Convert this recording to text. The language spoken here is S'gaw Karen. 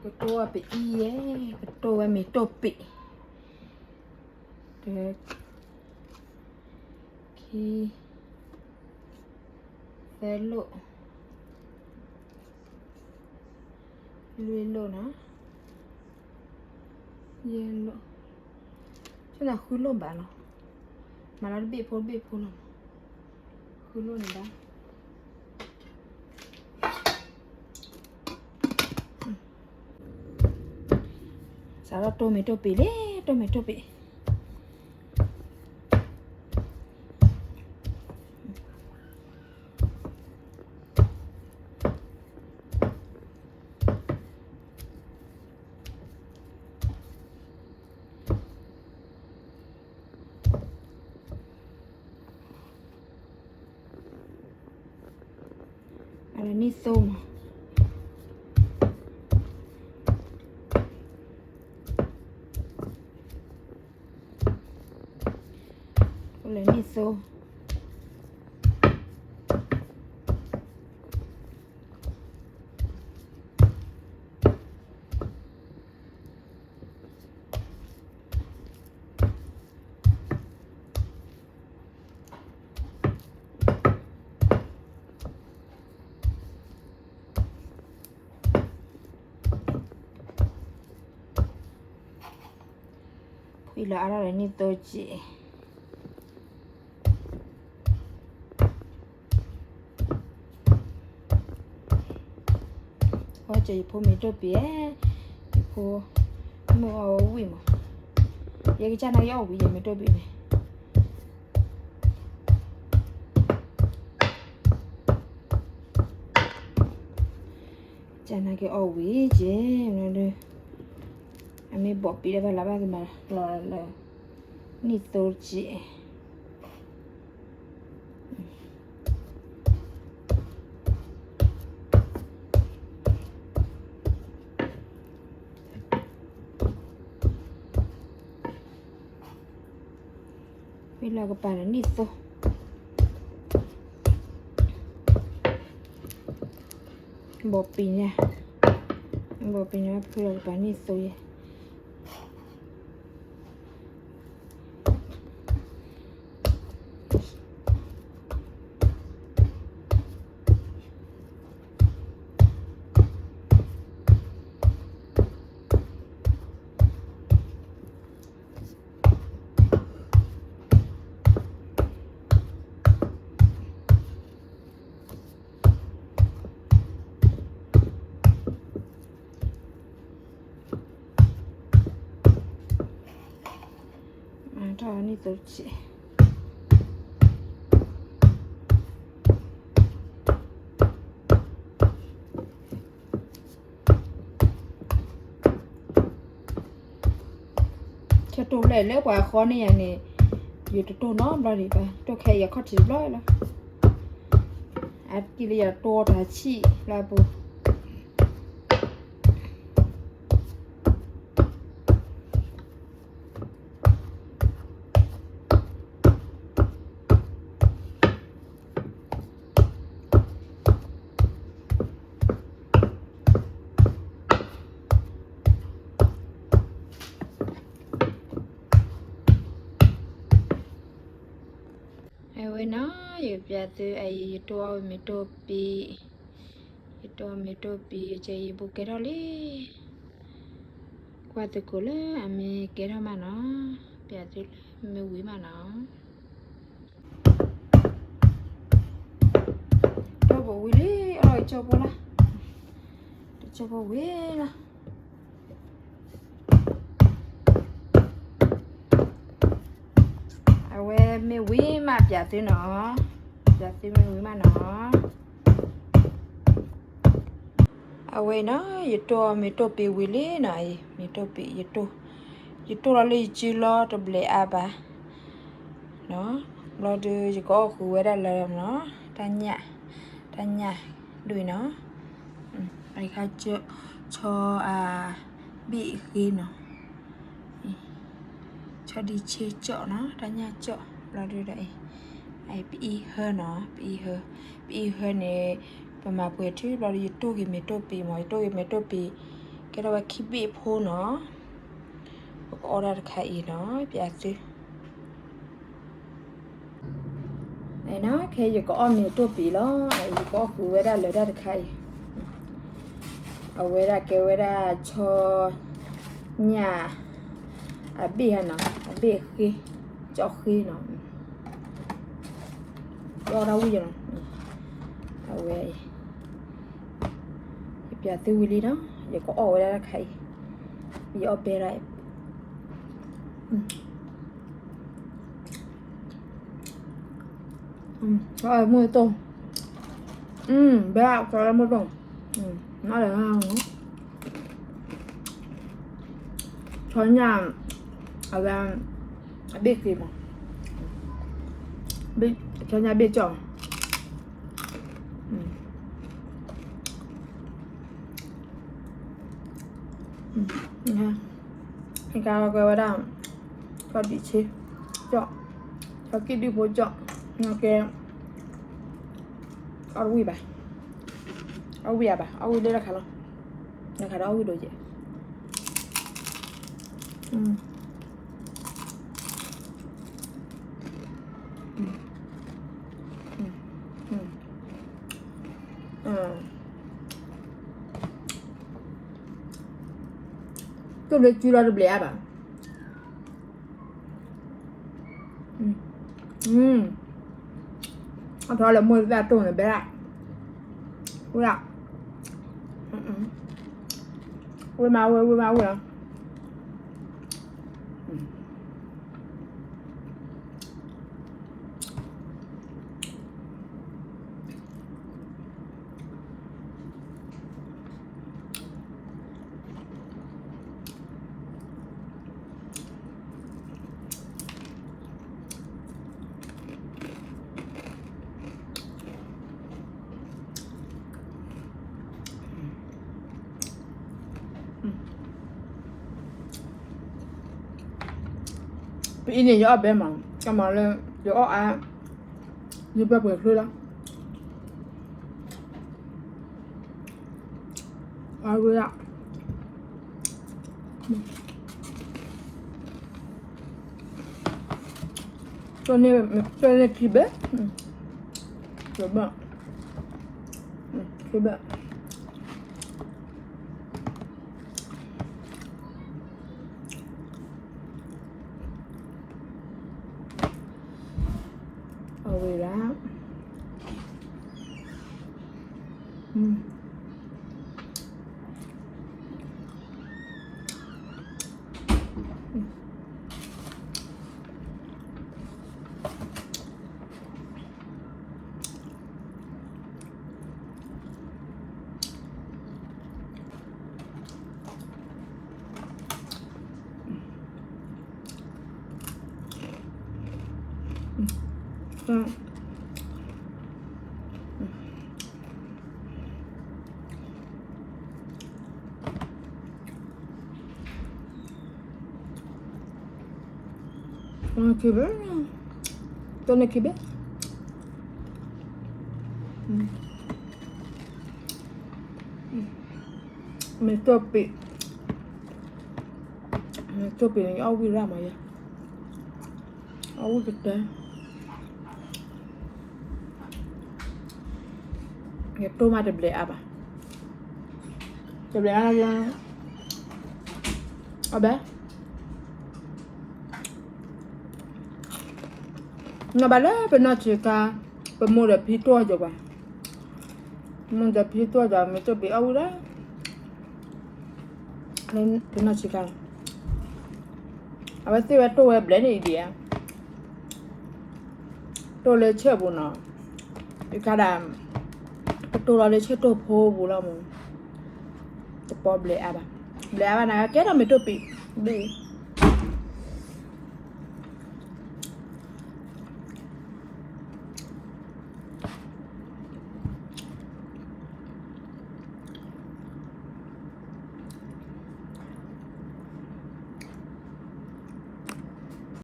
ကတိၢ်ဝဲပအံၤယဲ, ကတိၢ်ဝဲမ့ၢ်တိၢ်ပံး, တ ခံ သၢလိၣ်, လွံၢ်လိၣ်နီၤ, ယဲၢ်လိၣ်, ဆိသးဃုလိၣ်ဘၣ်လီၤ, မၤလီၤတဘ့ၣ်ဖိတဘ့ၣ်ဖိလီၤ, ဃုလိၣ်န့ၣ်ဘၣ်. စးထီၣ်တိၢ်မ့ၢ်တိၢ်ပံးလံ, တိၢ်မ့ၢ်တိၢ်ပံး. အလဲၤနံၣ်သိမး, လဲၤနံၣ်သိ. ဖှံလီၤအါထီၣ်ဒီးနံၣ်သိက့ၢ်. အဝဲကဲယဖိမ့ၢ်တိၢ်ပံး, ယဖိမုၢ်အီၣ်ဝံၣ်မး, ယကစၢ်နာ်က့ၤအီၣ်ဝံၣ်ယမ့ၢ်တိၢ်ပံးန့ၣ် ကနာ်က့ၤအီၣ်ဝံၤက့ၤ, အမ့ၢ်ဘီးပံၤဒီးဘၣ်လၢဘၣ်ကမၤလီၤလၢ နံၣ်သိက့ၢ်. ဖှံလီၤကပၤဒီးနံၣ်သိ, ဘီးပံၤညါ, ဘီးပံၤညါဖှံလီၤကပၤနံၣ်သိယဲ. ထီၣ်နံၣ်သိဆံး, ဆၢတိၢ်လဲၣ်လၢပှၤဃီန့ၣ်ယၤန့ၣ်, ယတတိၢ်နီတဘျီဒံးဘၣ်, တိၢ်ခဲအံၤယခီၣ်ထံးတဘျီလီၤ. အါတက့ၢ်လၢယတိၢ်တၢ်ဆံၣ်လၢအပူၤ အဝဲနီၤ, ယပျးသုအအံၤ ယတိၢ်အီၣ်မ့ၢ်တိၢ်ပံၤ, ယတိၢ်အီၣ်မ့ၢ်တိၢ်ပံၤ ကဲယဘူၣ်ကဲထီၣ်လံ, ကွၢ်သကိးလၢအမ့ၢ်ကဲထီၣ်မးနီၤ, ပျးသုလၢမ့ၢ်ဝံၤမးနီၤ. တိၢ်ဘိဝံၤလံ, အီၣ်ကၠိဖိလီၤ, တကၠိဖိဝံၤလီၤ. အဝဲမ့ၢ်ဝံၤမးပျးသုနီၤ, ပျးသုမ့ၢ်ဝံၤမးနီၤ. အဝဲနီၤ, ယတိၢ်မ့ၢ်တိၢ်ပံၤဝံၤလံနီၤ, မ့ၢ်တိၢ်ပံၤ, ယတိၢ်လီၤလၢယစုလီၤ တဘျဲးအါဘၣ်. ဘျီဒုးယကအီၣ်ဃုာ်ဝဲဒၣ်လၢနီၤ, တၢ်ညၣ်, တၢ်ညၣ်ဒွံၣ်နီၤ, အခါ ဆီအဘ့ၣ်ဃ့နီၤ, ဆီဒံဆ့ကၠီၣ်နီၤ, တၢ်ညၣ်ကၠီၣ်, ဘျီဒုးဒီးအံၤ, ပအံဟၢနီၤ, ပအံဟၢ, ပအံဟၢန့ၣ် ပမၤပှဲၤထံဘျီဒုး ယတိၢ်က့ၤမ့ၢ်တိၢ်ပံၤမး, ယတိၢ်က့ၤမ့ၢ်တိၢ်ပံၤ, ကဲထီၣ်ဝဲခံဘ့ၣ်ဖိနီၤ, ပကအီၣ်ဒၣ်တခါအံၤနီၤ, ပျးသု ခဲအံၤယကအီၣ်မ့ၤတိၢ်ပံၤလီၤ, ယကအီၣ်ဃုာ်ဝဲဒၣ်လၢတၢ်တခါအံၤ, အဝဲဒၣ်ကဲဝဲဒၣ်ဆီညၣ် အဘ့ၣ်ဧါနီၤ, အဘ့ၣ်ဃ့, ကၠီၣ်ဃ့နီၤ, ယအီၣ်ဒၣ်ဝံၣ်ယနီၤ, အဝဲ ယပျးသုဝံၤလံနီၤ, ယကအီၣ်ဝဲဒၣ်တခါအံၤ, ယအီၣ်ဘဲဒၣ်, မ့ၢ်တိၢ်, ဘဲဒၣ်မ့ၢ်တိၢ်, နလၢ ဆီညၣ် အဝဲ အဘ့ၣ်ဃ့မး, ဆီညၣ်ဘ့ၣ်ကၠီၣ်, ကဲဝဲဒၣ် ဆီဒံၣ်ဆ့ကၠီၣ်, ဆီကံၢ်ဒုၣ်ဖိကၠီၣ်, ကဲ အီၣ်တဝံၣ်ဘၣ်, အီၣ်ဝံၣ်ဧါဘၣ်, အီၣ်ဝံၣ်လၢတခါလီၤ, တခါဒီးအီၣ်ဝံၣ်ဒိၣ်ယဲၢ် တိၢ်လၢစုလီၤတဘျဲးအါဘၣ်, အထီလၢမိၢ်သၣ်တိၢ်န့ၣ်ဘဲဒၣ်, ဝဲဒၣ်, ဝဲမၤဝဲ ဝဲမၤဝဲလီၤ. ပအံၤန့ၣ် ယအီၣ်ဘဲမး, ကမၤလၢ ယအီၣ်အါ, ယဘၣ်ပှဲၤချ့လီၤ. အဝဲဒၣ်, ကၠီၣ်န့ၢ်ခံဘ့ၣ်, ခံဘ့ၣ်. အဝဲဒၣ်, ခံဘ့ၣ်, တိၢ်န့ၢ်ခံဘ့ၣ်, မ့ၢ်တိၢ်ပံၤ, မ့ၢ်တိၢ်ပံၤန့ၣ် ယအီၣ်ဝံၣ်ရၣ်မးယဲ, အီၣ်ဝံၣ်ကတၢၢ်, ယတိၢ်မးတဘျဲးအါဘၣ်, တဘျဲးအါလၢ အဘဲ နီၢ်ဘၣ်လၢပနီၢ်ဆံးခါ, ပမိၢ်ဒီးဖံတိၢ်ယီၤပှၤ, ပမိၢ်ဒီးဖံတိၢ်ယီၤ မ့ၢ်တိၢ်ပံၤအီၣ်ဝံၣ်ဒၣ်, ပနီၢ်ဆံးခါ, အဝဲသ့ၣ်ဝဲတိၢ်ဝဲဘျဲးန့ၣ်အံၤဒံးဧါ, တိၢ်လၢဆၢၣ်ပူၤနီၤ, ယခါဒၣ်, ပတိၢ်လီၤလၢဆၢၣ်တိၢ်ဖိပူၤလီၤမး, တပီဘျဲးအါဘၣ်, ဘျဲးအါဘၣ်န့ၣ် ကဲထီၣ်မ့ၢ်တိၢ်ပံၤ, ဘ့ၣ်